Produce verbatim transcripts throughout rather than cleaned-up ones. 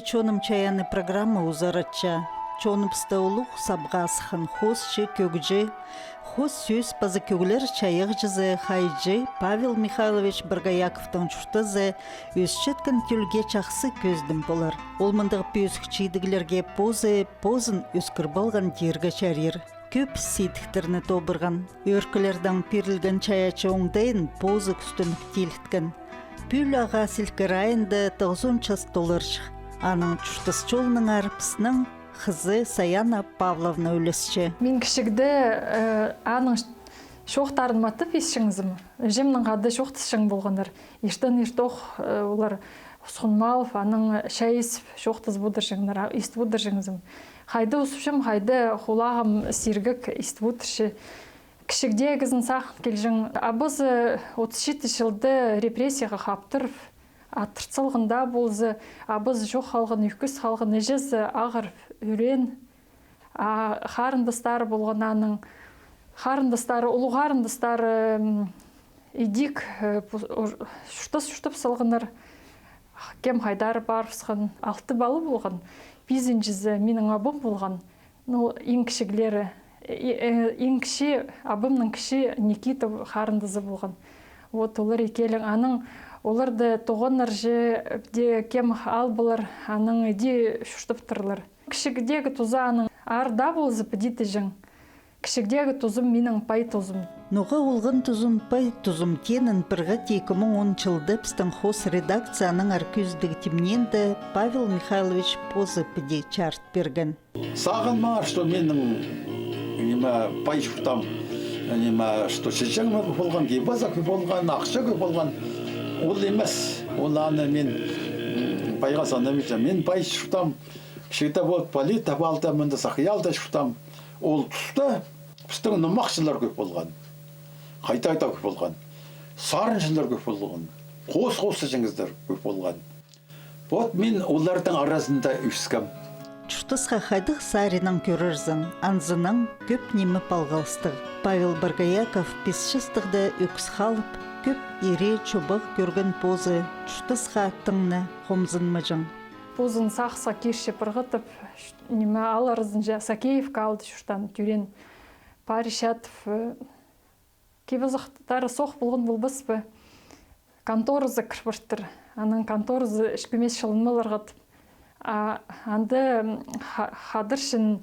«Чоным чайааны» программа узаратча. Чоныбыста улуғ сабға асхан хоосчы, кӧгҷі, хоос сӧс паза кӧглер чайағҷызы, хайҷы Павел Михайлович Боргояковтың чуртазы ӧсчеткен тӧлге чахсы кӧзідім полар. Ол мындағ пӧзік чидіглерге позы, позын ӧскіріп алған тирге чарир. Кӧп сидіктерні тобырған. Ӧӧркілердең пирілген чайаачы оңдайын позы кӱстеніп тиліткен. Пӱӱл Ағаа Сілкір айында тоғызон час толарҷых. Аның чуртас чолынаңар пістің хызы Саяна Павловна ӱлесче. Мин кічігде, э, аның чоохтарын матап исчеңзім. Іҷемнең хада чоохтасчаң полғаннар. Иртен иртох, э, олар усхунмалып, анаң чай ізіп, чоохтазып одырҷаңнар, а, истіп одырҷаңзым. Хайда усчам, хайда хулағым сиргек истіп одырча. Кічігдегізін сағын килҷең. Абазы отыс читі чылда репрессияға хаптырып, атырт салған даа полза, абазы чох халған, ӧкіс халған, іҷезі ағырып, ӱреен. А харындастары полған аның, харындастары, улуғ харындастары, м, идӧк, э, пу-, ур-, чуртас чуртап салғаннар. Кем хайдар парыбысхан, алты пала полған. Пизінҷізі минің абам полған. Ну, иң кічіглері, и-, э, иң кічии, абамның кічии Никита харындазы полған. Вот, олар ікӧлең. Анаң оларны тоғаннар же, де кем албалар, анаң іди чуртаптырлар. Кічігдегі тузы аның аар даа полза, піди тіҷең. Кічігдегі тузым минің пай тузым. Ноға олған тузын пай тузым теенін пір хати ікі муң он чылда пістің хоос редакциянаңар кӧзідіг тимнеенде Павел Михайлович позы піди чарыт пирген. Сағынмаңар, что минің, ниме, пай чуртаам, ниме, что чіҷең кӧп полған, кип-азах кӧп полған, ахча кӧп полған. Ол нимес, ол аны мин, м, пайға санаминчам. Мин пай чуртаам, кічігде вот Политов аалда, мында Сахи аалда чуртаам. Ол туста пістің нымахчылар кӧп полған. Хайдағ-да кӧп полған. Сарынҷылар кӧп полған. Хоос хоостаҷаң кізілер кӧп полған. Вот мин оларның аразында ӧскем. Чуртасха хайдағ саринаң кӧрерзің, анзынаң кӧп ниме палғалыстығ. Павел Боргояков пис частығда ӧкіс халып, кӧп ири чобағ кӧрген позы чуртасха тың на хомзынмаҷаң. Позын сағысха кирче пырғатып, ш-, ниме, аал аразынҷа Сакеевка аалда чуртаан, тӧреен, парчатып, э, кип-азахтары соох полған полбас па. Конторазы кір партыр. Аның конторазы ічкімес чыланмаларға тіп. А анда, м, ха-, хадырҷаң,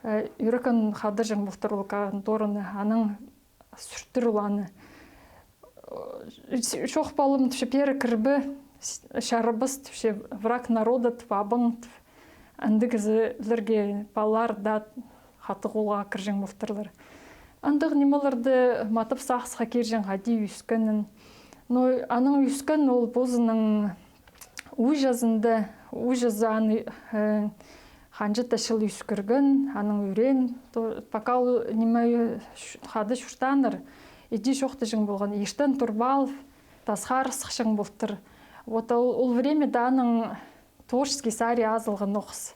э, ӱрекең хадырҷаң полтыр ол контораны. Анаң сӱртір ол аны. Э, чох палам тіпче, пеер кірбе, с-, чарабас тіпче, враг народа тіп, абаң тіп. Андағ кізілерге палалар даа хатығ холға кірҷең полтырлар. Андағ нимелерні матап сағысха кирҷең, хайди ӧскенін. Но аның ӧскен ол позының уҷазында, уҷазы аны, э, ханҷа-да чыл ӧскірген, аның ӱреен, то-, пока ол ниме, э, ш-, хада чуртааннар, іди чоохтаҷаң полған, иртен турып алып, тасхар сыхчаң полтыр. Вот ол, ол времяда аның творческий сари азылған охс.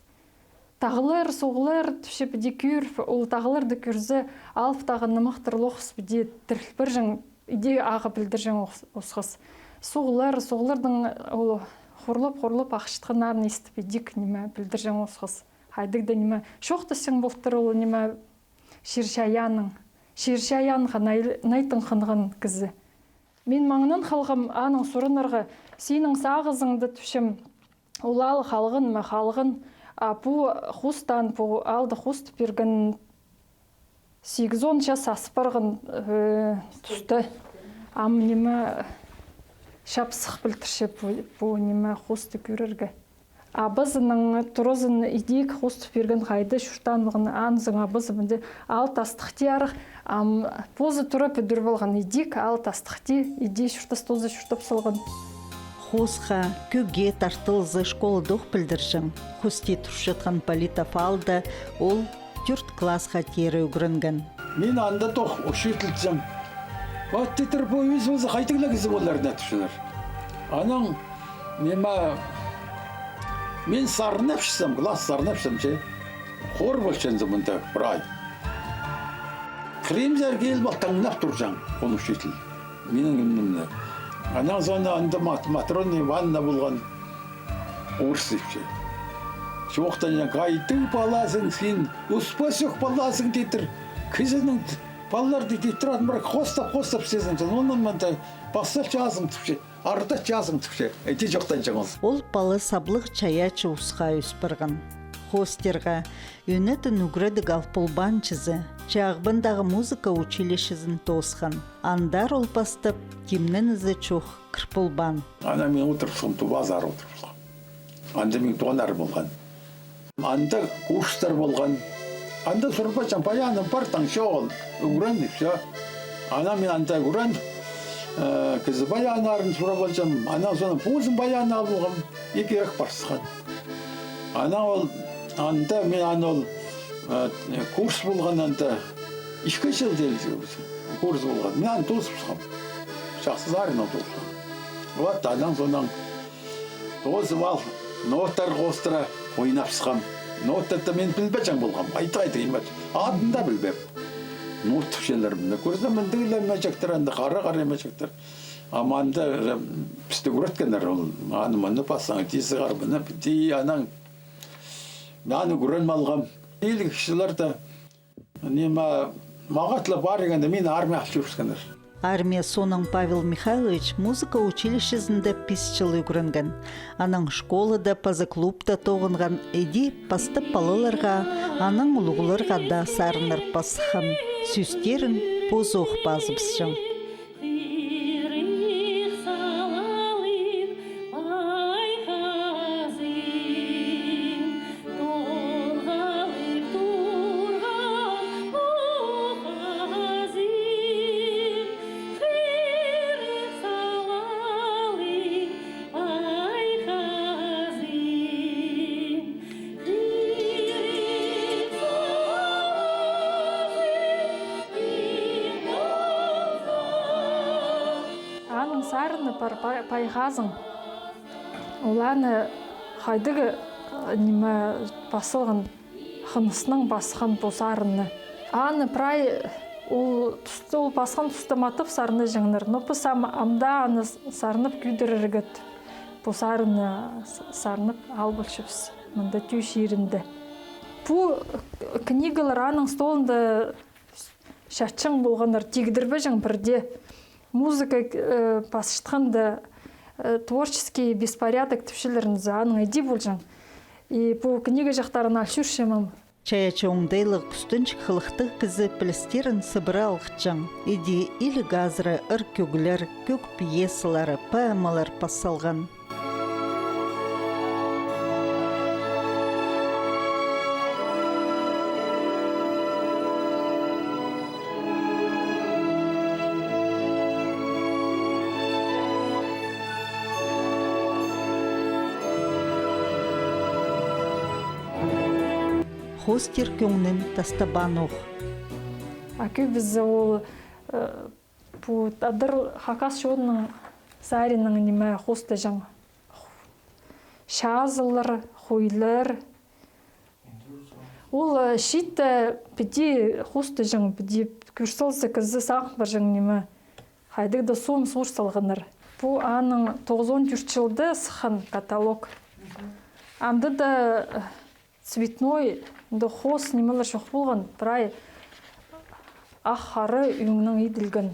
Тағлар, суғлар тіпче, піди кӧр, ол тағларны кӧрзе, алыптағы нымахтар ла охс, піди тіріл парҷаң, іди ағаа пілдірҷең охс-, осхас. Суғлар, суғларның ол хурлап-хурлап ахчатханнарын истіп, ідӧк ниме пілдірҷең осхас. Хайдағ-да ниме чоохтасчаң полтыр ол ниме чир-чайааннаң. Чир-чайаанға най-, найтың хынған кізі. Мин маңнаң халғам аның сурынарға, синің сағызыңда, тіпчем, ол аал халған ма, халған, а пу хоостаан, пу аалды хоостап пирген сигізон час ас парған, э, туста. Ам ниме чапсых пілдірче пу, пу ниме хоосты кӧрерге. Абазының туразын ідӧк хоостап пирген, хайда чуртааннығын. Анзын абазы мында аал тастыхти арах, ам позы тура пӱдіріп алған ідӧк аал тастыхти, іди чуртас тооза чуртап салған. Хоосха, кӧгге тартылызы школада ох пілдірҷең. Хости турчатхан Политов аалда ол тӧрт классха теере ӱгренген. Мин анда тох учительҷем. Вот тидір, пу ӧзі-ӧзі хайдағ ла кізі полар на тіпчелер. Анаң, ниме, мин сарнапчам, класс сарнапчам че. Хор полчаңзы мында прай. Кірімзер киліп, тыңнап турҷаң, ол учитель. Минің нимемні. Анаң соонда анда Мат-, Матрона Ивановна полған, орыс тіпче. Чоохтанҷаң, хайдағ палазың син, успас ох палазың, тидір. Кізінің палаларды тидір, атын пір хостап, хостап сизінчең. Оннаң мында пастап чазың тіпче, арта чазың тіпче. Іди чоохтанҷаң ол. Ол пала саблығ чайаачы усха ӧс парған. Хостирға ӧнетін ӱгредіг ал полбаанчазы, Чағбандағы музыка училищезін тоосхан. Андар ол пастап тимненізі чох кір полбаан. Ана мин одырыбысхам, тубазар одырыбысхам. Анда мин тоғаннар полған. Анда курстар полған. Анда сурбаҷаң, баяным пар, таң чоғыл. Ӱгрен, и всё. Ана мин анда ӱгрен, э, кізі баяннарын сурап алҷаң. Анаң соонаң позым баян алғам, и кирек парысхан. Ана ол, анда мин ана ол, э, курс полған анда. Ікі чыл тел курс полған. Мин аны тоозыбысхам. Чахсы сариннаң тоозыбысхам. Вот, анаң соонаң тоозып ал, ноталар хоостыра ойнапсхам. Нотаны мин пілбеҷең полғам. Айта-айта, имет. Адын даа пілбеем. Нота тіпчелер мында. Кӧрзем, мындағ ла имеҷектер, анда хара-хара имеҷектер. Ам анда, э, пісті ӱгреткеннер ол. Аны-мыны пассаң, ти сығар, мыны, ти анаң. Мин аны ӱгреніп алғам. Иліг кізілерді Ниме, мағат ла париғанда, мині армияа ал чӧрібіскеннер. Армия соонаң Павел Михайлович музыка училищезінде пис чыл ӱгренген. Анаң школада паза клубта тоғынған, іди пастап палаларға, анаң улуғларға даа сарыннар пасхан. Сӧстерін позы ох пазыбысчаң. Аның сарыны пар пай-, «Пай хазың». Ол аны хайдағ, э, ниме, пазылған, хыныснаң пазылған пу сарыны. Аны прай ол туста, ол пазылған туста матап сарнаҷаңнар. Но піс ам, амды аны с-, сарнап кӧдірерге, пу сарыны с-, сарнап ал полчабыс мында, Тӧӧ чирінде. Пу книгалар аның столында чатчаң полғаннар, тигдірбеҷең пірдее. Музыка, э, пасчатханда, э, творческий беспорядок тіпчелер зе, аның іди полҷаң. И пу книга чахтарын ал чӧрчем ам. Чайаачы оңдайлығ, кӱстенҷік хылыхтығ кізі пілістерін сыбыра алғытчаң. Іди иліг азыра ыр кӧглер, кӧг пьесалары, поэмалар пас салған. Хоостир кӧңнін тастабаан ох. А кӧбізі ол, э, пу тадар хакас чонның саринаң ниме хоостаҷаң. Чазылар, хуйлар. Ол, э, чиитте піди хоостаҷаң, піди кӧр салза, кізі сағын парҷаң ниме. Хайдағ-да сом сур салғаннар. Пу аның тоғызон тӧрт чылда сыххан каталог. Анда даа, э, цветной, анда хоос нимелер чох полған, прай ах-хара ӧңнең иділген.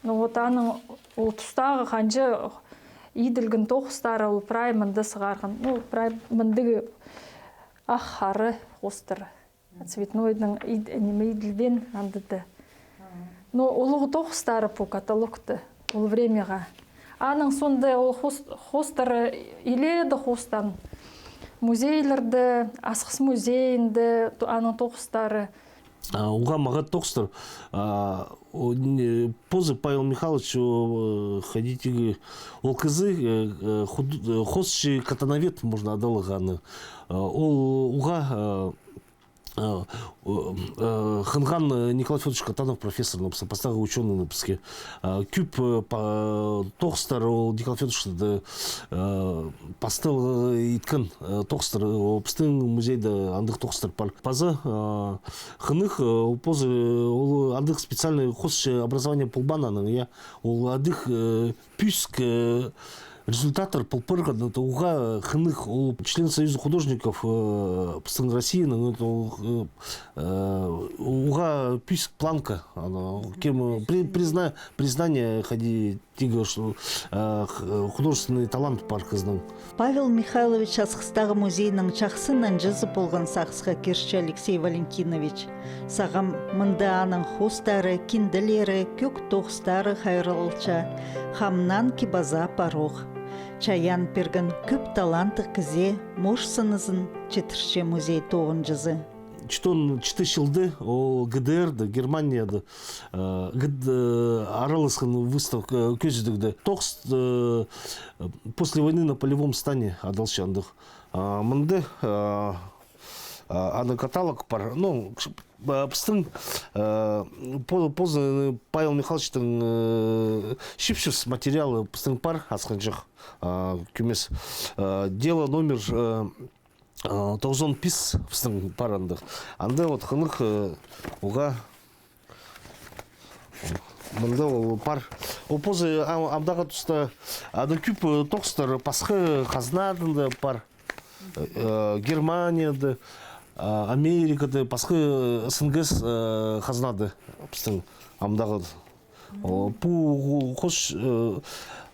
Ну вот аның ол тустағы ханҷа иділген тоғыстары ол прай мында сығарған. Ну, прай мындағ ах-хара хоостар. Цветнойның ид-, ниме, иділбеен анда даа. Но улуғ тоғыстары пу каталогта ол времяға. Аның соонда ол хоос-, хоостары илееде хоостаан. Музейлерде, Асхыс музейінде то-, аның тоғыстары. А, уғаа мағат тоғыстар. А, о, не, позы Павел Михайлович, о, э, хайди тигі, ол кізі, э, э, худ-, э, хоосчы-катановед, можно адаларға аны. А, ол уғаа, э, Э, э, хынған, э, Николай Фёдорович Катанов профессор, ну, піс-, пастағы учёный, ну, піске. Э, кӧп, э, па-, тоғыстар ол Николай Фёдоровичті, э, пастал, э, иткен, э, тоғыстар, э, ол пістің музейде андағ тоғыстар пар. Паза, э, хынығ, э, ол позы, э, ол андағ специальный хоосчы образование полбаан аның, я, ол андағ, э, пӧзік, э, Результаттар пол парған, это уғаа хынығ, ол член Союза художников, э, пістің Россияның, это ол, э, э, уғаа пӧзік планка, ана, кем, э, при-, призна-, признание хайди тигі, что, э, х-, художественный талант пар хызының. Павел Михайлович Асхыстағы музейнің чахсы нанҷызы полған сағысха кирче Алексей Валентинович. Сағам, мында аның хоостары, кинделері, кӧк тоғыстары хайралча, хамнаң кибаза парох. Чайаан пирген кӧп талантлығ кізее морсанызын читірче музей тоғынҷызы. Читон читі чылда ол Г Д Р-да, Германияда, э, Г Д Р араласхан выставка, э, кӧзідігде. Тоғыс, э, «После войны на полевом стане» адалча андағ. А, мында, а, а, аны каталог пар. Ну, кш-, а, пістің, а, по-, позы Павел Михайловичтің, э, чыыпчабыс материалы пістің пар, асхынҷах, а, кӧмес. А, дело номер, э, а, тоғызон пис пістің пар андағ. Анда вот хынығ, э, уғаа Мында ол пар. Ол позы ам-, амдағы туста ада кӧп, э, тоғыстар пасха хазнадаң даа пар. Э, Германияда, а, Америкада, пасха, э, С Н Г, э, хазнада пістің амдағы. О, пу хо-, хош, э,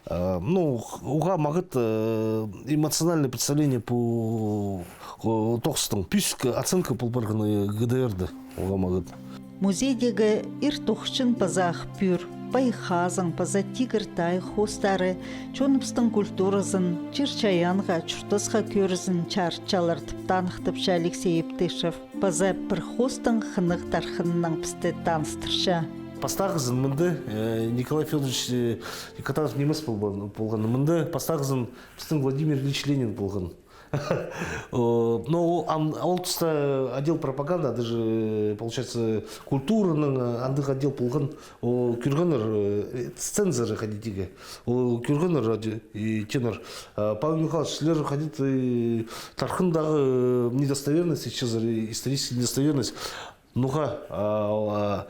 э, ну, уғаа мағат, э, эмоциональное представление пу, о, тоғыстың. Пӧзік оценка пол парған, э, Г Д Р-да. Уғаа мағат. Музейдегі ир тохчан паза ах пӱӱр, пай хазың паза тигір тай хоостары чоныбыстың культуразын, чир-чайаанға, чуртасха кӧрізін чарытчалар тіп таныхтапча Алексей Евтышев. Паза пір хоостың хынығ тархыннаң пісті таныстырча. Пастағызын мында, э, Николай Фёдорович, э, Катанов нимес полған, полған. Мында пастағызын пістің Владимир Ильич Ленин полған. О, но ол, ан-, ол туста отдел пропаганды, даже, получается, культураның, э, андағ отдел полған. Ол кӧргеннер, э, цензоры хайди тигі. Ол кӧргеннер, ради-, и тенор. А, Павел Михайлович, сірер хайди, э, тархындағы, э, недостоверность, сейчас, э, историческая недостоверность. Ноға, а, а,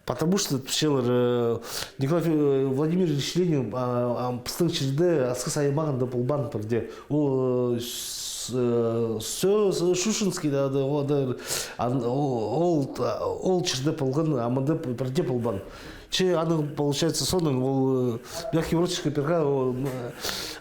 потому что пілчелер, э, Николай Фе-, э, Владимир Ильич Ленин, а, а, пістің чирде, Асхыс аймағында полбаан пірдее. Ол, э, с-, э, сӧ-, с-, Шушенский, да, да, о, да, ан-, о-, ол, а, ол чирде полған, а мында п-, пірдее полбаан. Че аның, получается, соның ол, э, мягким ручкой пирға, ол, м,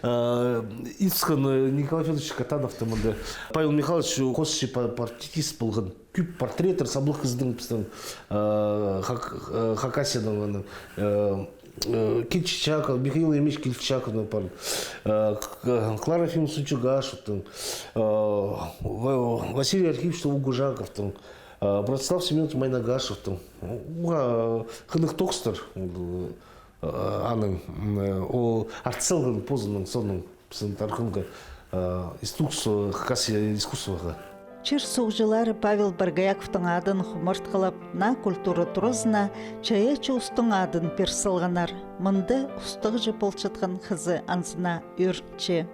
э, итскен, э, Николай Фёдорович Катановты мында. Павел Михайлович хосчы па-, портретист полған. Кӧп портреттер саблығ кізінің пістің, э, Хак-, э, Хакасияның, аның, э, э, Кильчичаков, Михаил Емельянович Кильчичаков, ну, пар, э, К-, Клара Ефимовна Сунчугашевтың, э, Ва-, Василий Архипович Угужаковтың, э, Братислав Семёнович Майнагашевтың. Уғаа хынығ тоғыстар, э, аның, м, э, ол артыс салған позының, соның пістің тархынға, э, искусство, хакас искусствоға. Чир-суғҷылары Павел Боргояковтың адын хумартхылап, наа культура туразына чайаачы устың адын пир салғаннар. Мында устағҷы полчатхан хызы анзына ӧрінче.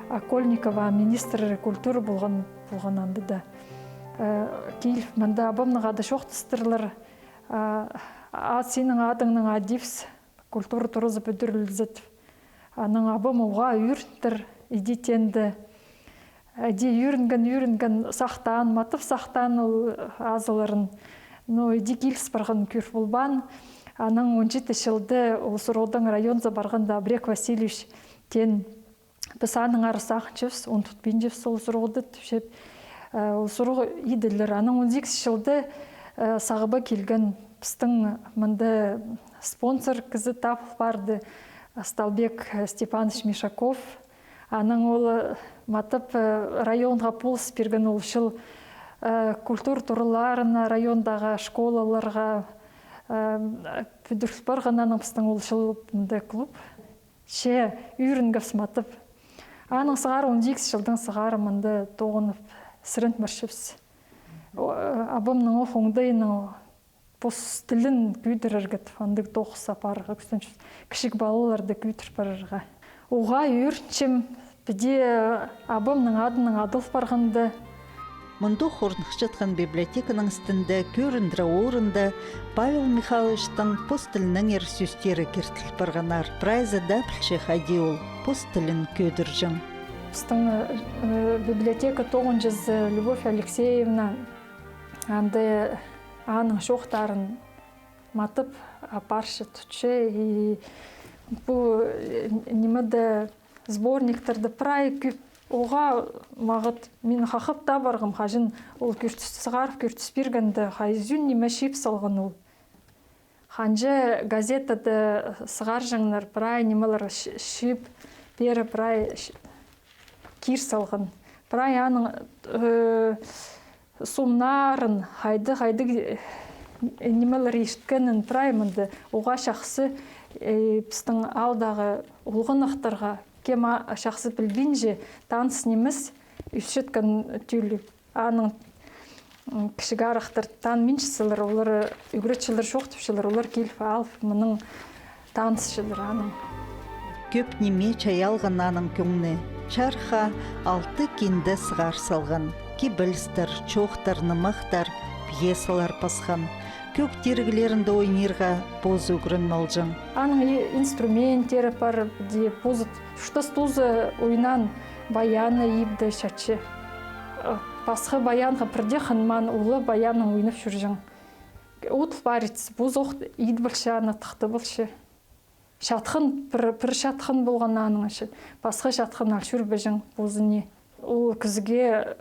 Окольникова министр культуры полған, полған анда даа. Э, кил, мында абамның ады чоохтастырлар. А, а синің адыңнаң адибыс культура туразы пӱдірілзе тіп. Анаң абам уғаа ӧрінтір, иди тенді. Иди ӧрінген, ӧрінген, сахтаан, матап сахтаан ол азыларын. Ну, иди киліс парған кӧр полбаан. Анаң он читі чылда ол сурығдаң районзар парғанда Абрек Васильевич теен. Піс аннаңар сағынчабыс, ундутпинчабыс ол сурығды тіпче. Э, ол сурығ иділер. Анаң он сигіс чылда, э, сағыба килген пістің мында спонсор кізі табыл парды, Столбек, э, Степанович Мишаков. Анаң ол, э, матап, э, районға полыс пирген ол чыл, э, культура тураларына, райондағы школаларға, э, пӱдіріл парған анаң пістің ол чыл мында клуб. Че ӧрінгебіс матап. Аның сығара, он сигіс чылдаң сығара мында тоғынып, сірен парчабыс. О, э, абамның ох оңдайынаң пос тілін кӧдірерге тіп, андағ тоғыс апарарға кӱстенчебіс. Кічіг палаларды кӧдір парарға. Уғаа ӧрінчем, піди абамның адынаң адыл парғанда. Мындох орныхчатхан библиотеканың істінде кӧріндіре орында Павел Михайловичтің пос тілінеңер сӧстері киртіл парғаннар. Прайзы даа пілче, хайди ол пос тілін кӧдірҷең. Пістің, э, библиотека тоғынҷызы Любовь Алексеевна анда аның чоохтарын матап апарча, тутча, и пу, э, нимеде, сборниктерде прай кӧп. Оға мағат, мин хахап табарғам, хаҷан ол кӧртіс, сығарып кӧртіс пиргенде, хайзын ниме чыып салған ол. Ханҷа газетада сығарҷаңнар, прай нимелер чы-, чыып пиріп, прай ч-, кир салған. Прай аның, э, сомнарын, хайдағ, хайдағ, э, нимелер ирткенін прай мында. Оға чахсы, э, пістің аалдағы олғанахтарға, кем а-, чахсы пілбинче, таныс нимес, ӧсчеткен тӧлі. Аның, м, кічіг арахтар таныминчалар, олар, ӱгретчілер чоохтапчалар, олар киліп алып, мының танысчалар аның. Кӧп ниме чайалған аның кӧңні. Чарыхха алты кинде сығар салған. Кибелістер, чоохтар, нымахтар, пьесалар пасхан. Кӧг тиріглерінде ойнирға позы ӱгреніп алҷаң. Аның и-, инструменттері пар, де, позы чуртас тузы ойнаан баяны ибде чатча. Э, пасха баянға пірдее хынмаан, улуғ баяннаң ойнап чӧрҷең. Удыл париц, позох ит полча, аны тыхтап полча. Чатхан, пір, пір чатхан полған аның ічі. Пасха чатхан ал чӧрбеҷең позыни. Ол кізіге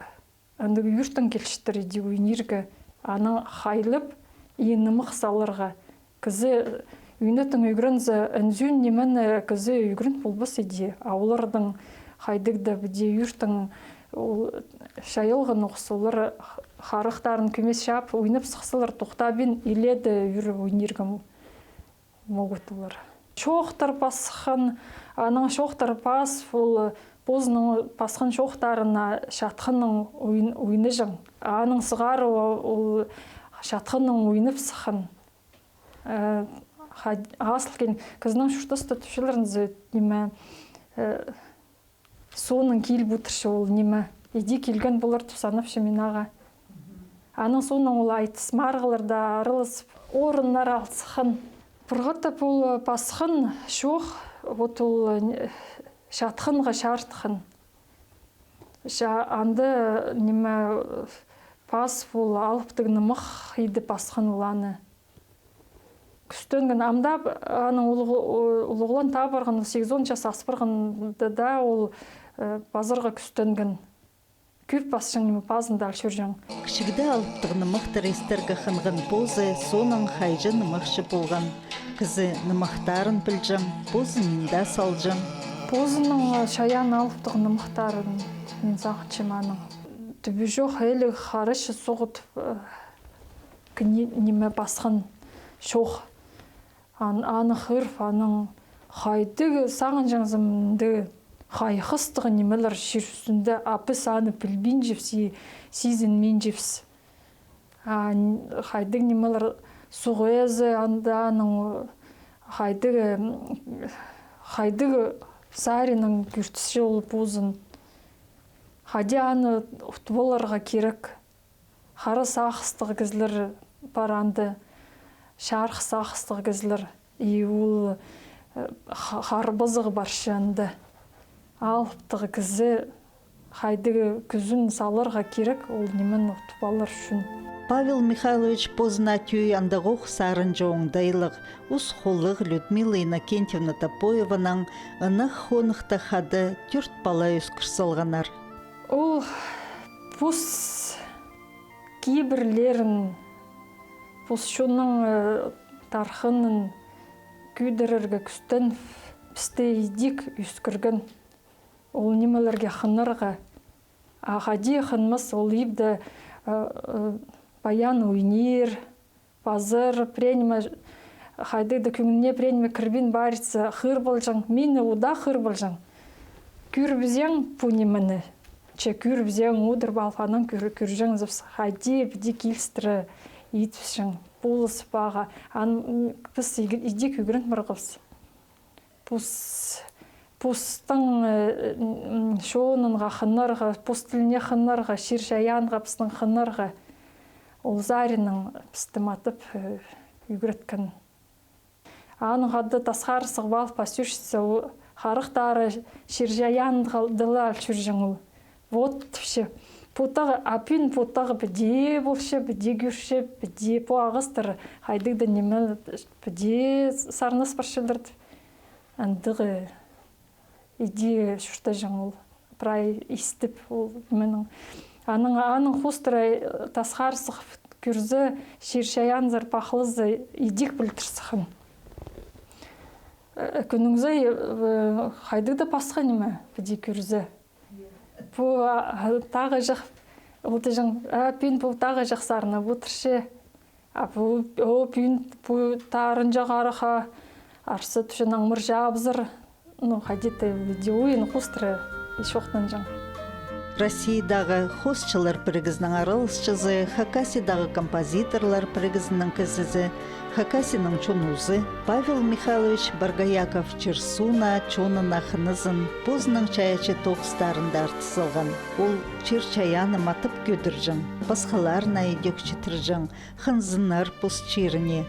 андағ ӱртең килчеттір иди ойнирға, анаң хайлап, и нымах саларға. Кізі ӱнетін ӱгрензе, андағ нимені кізі ӱгрен полбас иди. А оларның хайдағ-да піди ӱртең ол чайалған ох, олар харахтарын кӧмес чаап, ойнап сыхсалар, тохтабин иледе ӱр ойнирға могут олар. Чоохтар пасхан, анаң чоохтар пас, ол позының пасхан чоохтарына чатханнаң ойнаҷаң. Аның сығара ол чатханнаң ойнап сыххан. Э, ха-, азыл килген кізінің чуртаста тіпчелер зе, ниме, э, соонаң киліп одырча ол ниме. Иди килген полар тіп санапчам мин ағаа. Анаң соонаң ол айтыс-марығларда араласып, орыннар алысхан. Пір хатап ол пасхан чоох, вот ол, э, чатханға чарытхан. Ча-, анда, ниме, пас ол алыптығ нымах иді пасхан ол аны. Кӱстенген. Амды аның улуғ-, улуғлан табырған, сигізон час ас парғанда даа ол, э, пазарға кӱстенген. Кӧп пасчаң ниме пазында ал чӧрҷең. Кічігде алыптығ нымахтар истерге хынған позы, соонаң хайҷы нымахчы полған. Кізі нымахтарын пілҷең, позы нин даа салҷаң. Позының, э, чайаан алыптығ нымахтарын мин сағынчам аның. Тӱбі чох, іліг харачы соғыт, э, кини-, ниме пасхан чоох. Ан-, аны хығырып, анаң хайдағ сағынҷаң зе, мындағ хайхастығ нимелер чир ӱстӱнде, а піс аны пілбинчебіс, сизінминчебіс. А н-, хайдағ нимелер суғ ээзі, анда аның хайдағ, м, хайдағ саринаң кӧртісче ол позын. Хайди аны утып аларға кирек. Хара сағыстығ кізілер пар анда, чарых сағыстығ кізілер. И ол, э, ха-, харбазығ парча анда. Алыптығ кізі хайдағ кӱзін саларға кирек, ол нимені утып алар ӱчӱн. Павел Михайлович позына тӧӧй андағох сарынҷы оңдайлығ, ус холлығ Людмила Иннокентьевна Топоеванаң ынағ хоныхта хада тӧрт пала ӧскір салғаннар. Ол пос кибірлерін, пос чонның, э, тархынын кӧдірерге кӱстен пісті идӧк ӧскірген. Ол нимелерге хынарға. А хайди хынмас, ол ибде, э, э, баян ойнир, пазар, пірее ниме, хайдағ-да кӧңніне пірее ниме кірбин парча, хығыр полҷаң, мині удаа хығыр полҷаң. Кӧрібізең пу нимені, че кӧрібізең, удур палғанаң кӧр-, кӧрҷең зе, хайди піди килістіре итпісчең, полыс паға. Ан, м, піс игі-, идӧк ӱгрен парғабыс. Пос Постың, э, м, чонынға хынарға, пос тіліне хынарға, чир-чайаанға пістің хынарға. Ол саринаң пісті матап, э, ӱгреткен. Аның хада тасхар сығып ал пас ӱрче, ол харахтары чир-чайаанды ла ал чӧрҷең ол. Вот, тіпче, пу тағ, а пӱӱн пу тағ піди полча, піди кӧрче, піди пу ағастар хайдағ-да ниме, піди сарнас парчалар тіп. Андағ иди чуртаҷаң ол, прай истіп, ол нименің. Аның, аның хоостыра, э, тасхар сығып кӧрзе, чир-чайаанзар пахлызы идӧк пілдір сыххан. Э, кӱннің сай, э, хайдағ-да пасха ниме піди кӧрзе. Пу, а, тағ чох, ол тіҷең, а, пӱӱн пу тағ чох сарнап одырча. А пу, о, пӱӱн пу тарынҷа харахха арса тӱҷең аңмырҷабызар. Ну, хайди-да, иди ойын хоостыра чоохтанҷаң. Россиядағы хоосчылар пірігізінің араласчызы, Хакасиядағы композиторлар пірігізінің кізізі, Хакасияның чонузы Павел Михайлович Боргояков чир-сууна, чонына хынызын позының чайаачы тоғыстарында артыс салған. Ол чир-чайаанны матап кӧдірҷең, пасхаларына идӧк читірҷең, хынзыннар пос чиріне.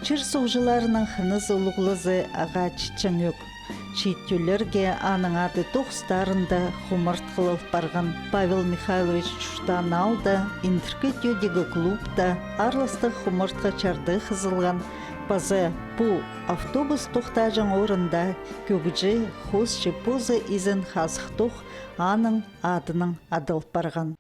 Чир-суғҷыларының хынызы-улуғлазы ағаа читчең ӧк. Чииттелерге аның ады тоғыстарында хумартхылал парған. Павел Михайлович чуртаан аалда, Индіркі Тӧдегі клубта аарластығ хумартхы чардығ хызылған, паза пу автобус тохтаҷаң орында кӧгҷі, хоосчы позы изен хазыхтох аның адынаң адал парған.